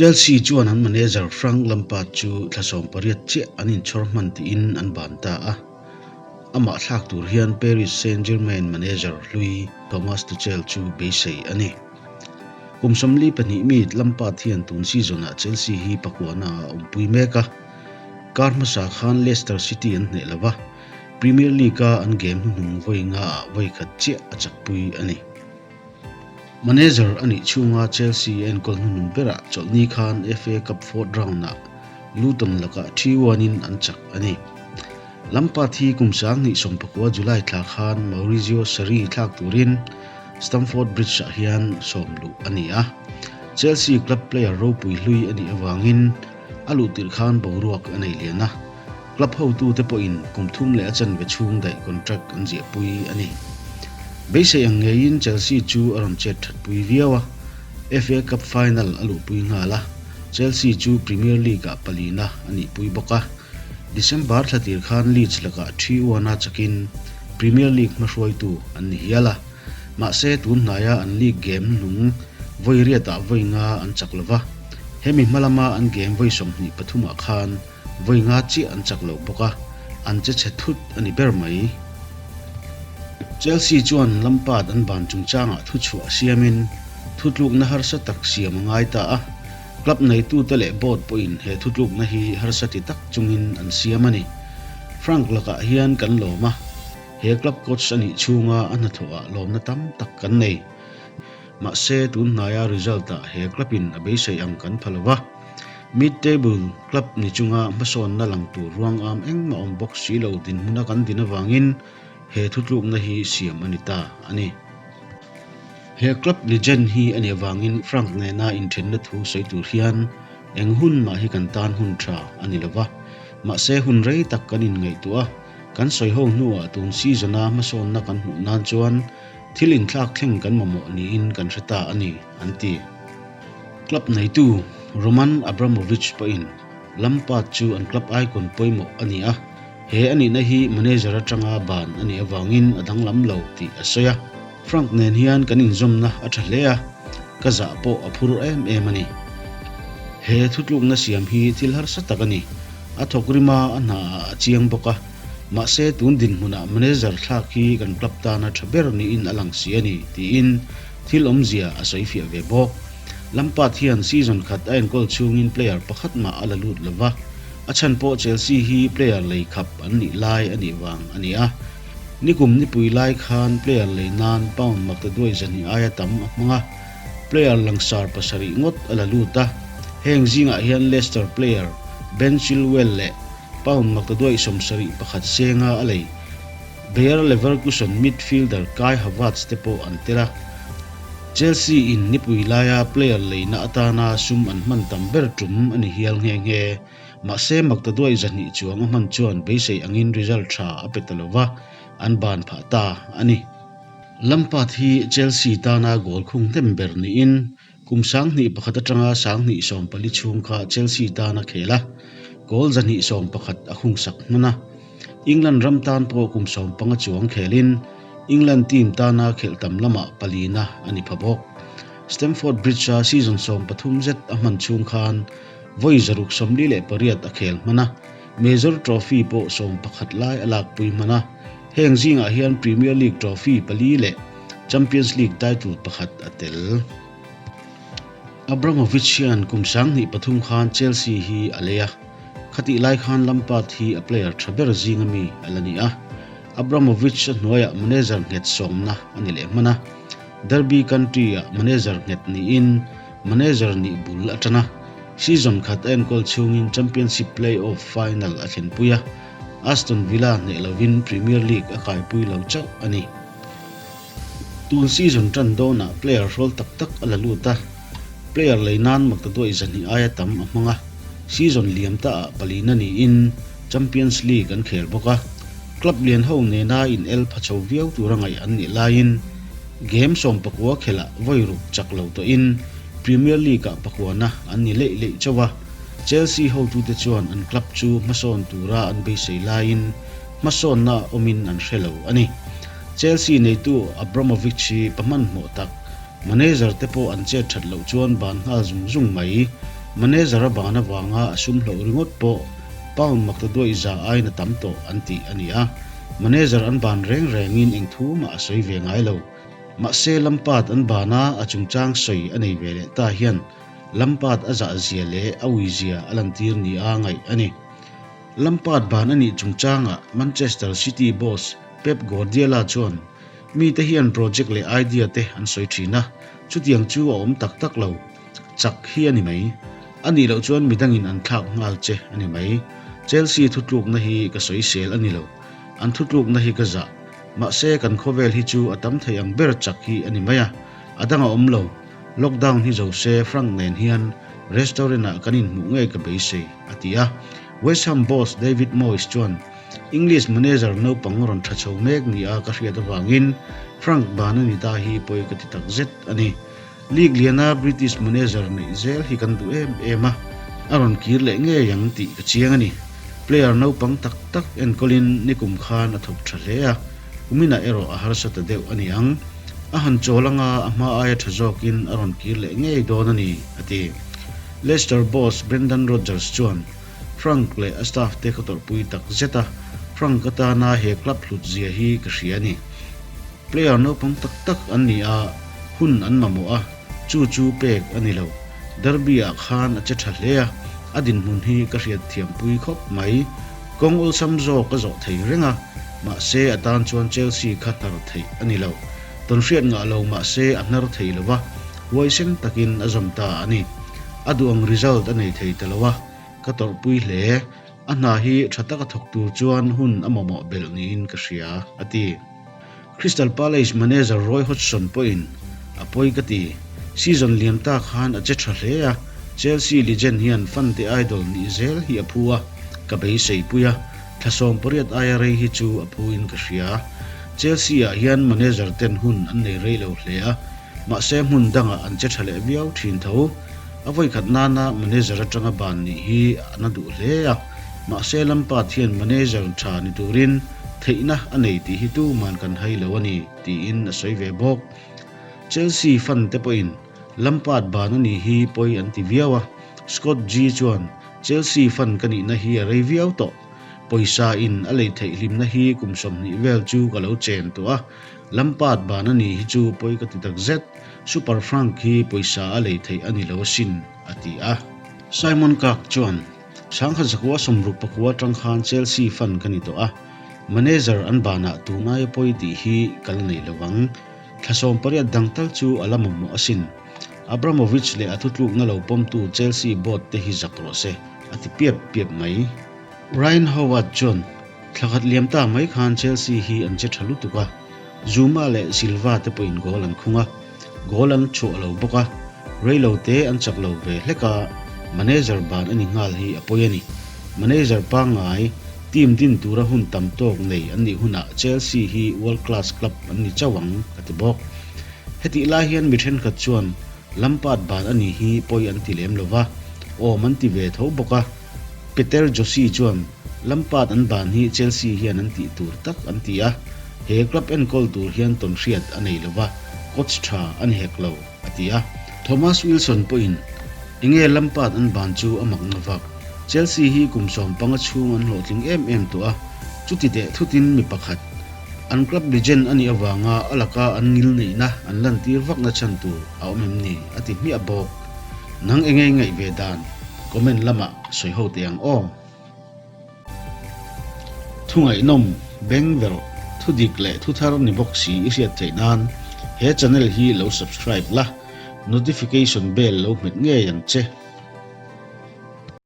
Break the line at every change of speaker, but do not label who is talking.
Chelsea chuan an manager Frank Lampard chu thla 18 chiah an inchhawr hman tiin an ban ta a. Amah thlak tur hian Paris Saint-Germain manager hlui Thomas Tuchel chu beisei a ni. Kum 42 mi Lampard hian tun season-ah Chelsea hi pakuana a awmpui mek a. Kar hmasa khan Leicester City an hneh lo va, Premier League-a an game hnuhnung vawi ngaah vawi khat chiah a chakpui a ni. Manager a nih chhunga Chelsea a enkawl hnuhnung berah chawlhni khan FA Cup fourth round-ah Luton lakah 3-1-in an chak a ni. Lampard hi kum 2019 July thla khan Maurizio Sarri thlak turin Stamford Bridge-ah hian sawm luh a ni a. Chelsea club player ropui hlui a nih avangin a luh tirh khan boruak a nei lian a. Club hotute pawhin kum thum leh a chanve chhung daih contract an ziahpui a ni. Beisei ang ngeiin Chelsea chu a rawn chet thatpui viau a, FA Cup final a luhpui nghal a, Chelsea chu Premier League-ah palina a nihpui bawk a. December thla tir khan Leeds lakah 3-1 a chakin Premier League hmahruaitu an ni hial a, mahse tun hnaia an league game hnuhnung vawi riatah vawi nga an chak lo va, hemi hma lama an game vawi 23 ah khan Vawi nga chiah an chak lo bawk a, an che chhe thut a ni ber mai. Chelsea chuan Lampard an ban chungchangah thuchhuah siamin thutlukna harsa tak siam a ngai ta a, club neitute leh board pawhin he thutlukna hi harsa ti tak chungin an siam a ni. Frank lakah hian kan lawm a, he club coach a nih chhunga a hnathawhah lawmna tam tak kan nei. Mahse, tun hnaia result-ah he club-in a beisei ang kan pha lo va. Mid-table club ni chunga hmasawnna lang tur ruang am engmah awm bawk si lo dinhmuna kan din avangin he thutlukna hi siam a ni ta a ni. He club legend hi a nih avangin Frank nena inthenna thu sawi tur hian eng hun mah hi kan tan hun tha a ni lo va, mahse hun rei tak kan inngaihtuah a, kan sawi ho hnuah tun season-a hmasawnna kan hmuh nan chuan thil inthlak thleng kan mamawh niin kan hre ta a ni, an ti. Club neitu Roman Abramovich pawhin Lampard chu an club icon pawimawh a ni a, he a nihna hi manager atanga ban a nih avangin a danglam lo tih a sawi a. Frank nen hian kan inzawmna a tha hle a, ka zah pawh a phur em em a ni. He thutlukna siam hi thil harsa tak a ni. A thawk rima a hnaah a chiang bawk a, mahse tun dinhmunah manager thlak hi kan club tana tha ber niin a lang si a ni, tiin Thil awmzia a sawi fiah ve bawk. Lampard hian season khat a enkawl chhungin player pakhat mah a la lut lo va, a chhan pawh Chelsea hi player lei khap an nih lai a nih vang a ni a. Nikum nipui lai khan player lei nan pound maktaduai zahnih aia tam a hmang a, player langsar pasarih ngawt a la lut a, heng zingah hian Leicester player Ben Chilwell leh pound maktaduai 71 senga a lei. Bayer Leverkusen midfielder Kai Havertz te pawh an tel a, Chelsea in nipui laia player leina atana sum an hman tam ber tum a ni hial nghe nghe. Mahse maktaduai 200 chuang a hman chuan beisei angin result tha a pe ta lova, an ban phah ta a ni. Lampard hi Chelsea tana goal khung hnem ber niin kum 2001 atanga 2014 chhung kha Chelsea tan a khel a, goal 211 a khungsak hman a. England ram tan pawh kum 15 chuang khelin England team tana khelh tam lamah palina a ni pha bawk. Stamford Bridge-a season 13 zet a hman chhung khan vawi 648 a khel hman a, major trophy pawh 11 lai a lakpui hman a, heng zingah hian Premier League trophy pali leh Champions League title pakhat a tel. Abramovich hian kum 2003 khan Chelsea hi a lei a, khatih lai khan Lampard hi a player tha ber zinga mi a la ni a. Abramovich a hnuaiah manager nghet sawmna a ni leh hman a, Derby County-ah manager nghet niin manager nih bul a tan a, season khat a enkawl chhungin Championship play-off final a thlenpui a, Aston Villa hneh lovin Premier League a kaipui lo chauh a ni. Tun season tan dawnah player hrawl tak tak a la lut a, player lei nan maktaduai 200 aia tam a hmang a, season liam ta ah palina niin Champions League an khel bawk a, club lian ho nena in el pha chho viau tura ngaih an nih laiin game 19 khelah vawi ruk chak lo tawhin Premier League ah pakuana an ni leih leih chauh a, Chelsea hotute chuan an club chu hmasawn tura an beisei laiin hmasawnna awmin an hre lo a ni. Chelsea neitu Abramovich hi pa hmanhmawh tak, manager te pawh an chet that loh chuan ban nghal zung zung mai. Manager a ban avanga a sum hloh ringawt pawh pound maktaduaih za aiin a tam tawh an tih a ni a. Manager an ban reng rengin eng thu mah a sawi ve ngai lo. Mahse Lampard an ban a, a chungchang sawi a nei ve leh ta hian Lampard a zah zia leh a ui zia a lantir nia ngaih a ni. Lampard ban a nih chungchangah Manchester City boss Pep Guardiola chuan, Mite hian project leh idea te an sawi thin a, chutiang chu a awm tak tak lo. Chak hi a ni mai. A nih loh chuan midangin an thlak nghal che a ni mai. Chelsea thutlukna hi ka sawisel a ni lo. An thutlukna hi ka zah. Mahse kan khawvel hi chu a tam thei ang ber chak hi a ni mai a, a dang a awm lo. Lockdown hi zo se Frank nen hian restaurant ah kan inhmuh ngei ka beisei, a ti a. West Ham boss David Moyes chuan, English manager naupang rawn tha chho mek nia ka hriat avangin Frank ban a ni ta hi pawi ka ti takzet a ni. League liana British manager neih zel hi kan duh em em a, a rawn kir leh ngei ang tih ka chiang a ni. Player naupang tak tak enkawlin nikum khan a thawk tha hle a, kuminah erawh a harsa ta deuh a ni ang. A han chawl anga a hma aia tha zawkin a rawn kir leh ngei dawn a ni, a ti. Leicester boss Brendan Rodgers chuan Frank leh a staff te ka tawrhpui tak zet a, Frank atana he club hlut zia hi ka hria a ni. Player naupang tak tak an ni a, hun an mamawh a, chu chu pek a ni lo. Derby-ah khan a che tha hle a, a dinhmun hi ka hriat thiampui khawp mai. Kawng awlsam zawk a zawh thei reng a, mahse a tan chuan Chelsea kha hnar theih a ni lo. Tawnhriat ngah lo mahse a hnar thei lo va, huaisen takin a zawm ta a ni. A duh ang result a nei thei ta lo a, ka tawrhpui hle. A hna hi tha taka thawk tur chuan hun a mamawh belh niin ka hria, a ti. Crystal Palace manager Roy Hodgson pawhin a pawi ka ti. Season liam ta khan a che tha hle a, Chelsea legend hian fan-te idol nih zel hi a phu a, ka beisei pui a, thla 18 aia rei hi chu a phuin ka hria. Chelsea-ah hian manager ten hun an nei rei lo hle a, mahse hmun dangah an che tha leh viau thin tho. A vawikhat nana manager atanga ban nih hi a na duh hle a, mahse Lampard hian manager tha ni turin theihna a nei tih hi tuman kan hai lo a ni, tiin a sawi ve bawk. Chelsea fan te pawhin Lampard ban a nih hi pawi an ti viau a, Scott Gee chuan, Chelsea fan ka nihna hi a rei viau tawh. Pawisa in a lei theih hlimna hi kum 20 vel chu ka lo chen tawh a, Lampard ban a nih hi chu pawi ka ti takzet. Super Frank hi pawisa a lei theih a ni lo asin, a ti a. Simon Clarke chuan, Sangha zakua 64 atang khan Chelsea fan ka ni tawh a, manager an banah tun aia pawi tih hi ka la nei lo ang. Thla 18 dang tal chu a la mamawh asin. Abramovich leh a thutlukna lo pawmtu Chelsea board te hi zak rawh se, a ti piap piap mai. Ryan Howard chuan, Thla khat liam ta mai khan Chelsea hi an che tha lutuk a, Zuma leh Silva te pawhin goal an khung a, goal an chhuah lo bawk a, reilo te an chak lo ve hlek a, manager ban a ni nghal hi a pawi a ni. Manager pangngai, team din tura hun tam tawk nei an nih hunah Chelsea hi world class club an ni chauh ang, a ti bawk. Hetih lai hian mi thenkhat chuan Lampard ban a ni hi pawi an ti lem lo va, awm an ti ve tho bawk a, Peter Joshi chuan Lampard an ban hi Chelsea hian an tih tur tak an ti a, he club enkawl tur hian tawnhriat a nei lo va, coach tha a ni hek lo, a ti a. Thomas Wilson pawhin, Enge Lampard an ban chu a mak na vak. Chelsea hi kum 15 chhung an hlawhtling em em tawh a, chuti teh thutin mi pakhat, an club legend a nih avanga a laka an ngil neihna an lantir vakna chhan tur a awm em ni, a ti hmiah bawk. Nang enge ngaih ve dan? Comment lamah sawi ho teh ang aw. Thungaihnawm, bengverh, thudik leh thuthar ni bawk si i hriat theih nan he channel hi lo subscribe la, notification bell lo hmet ngei ang che.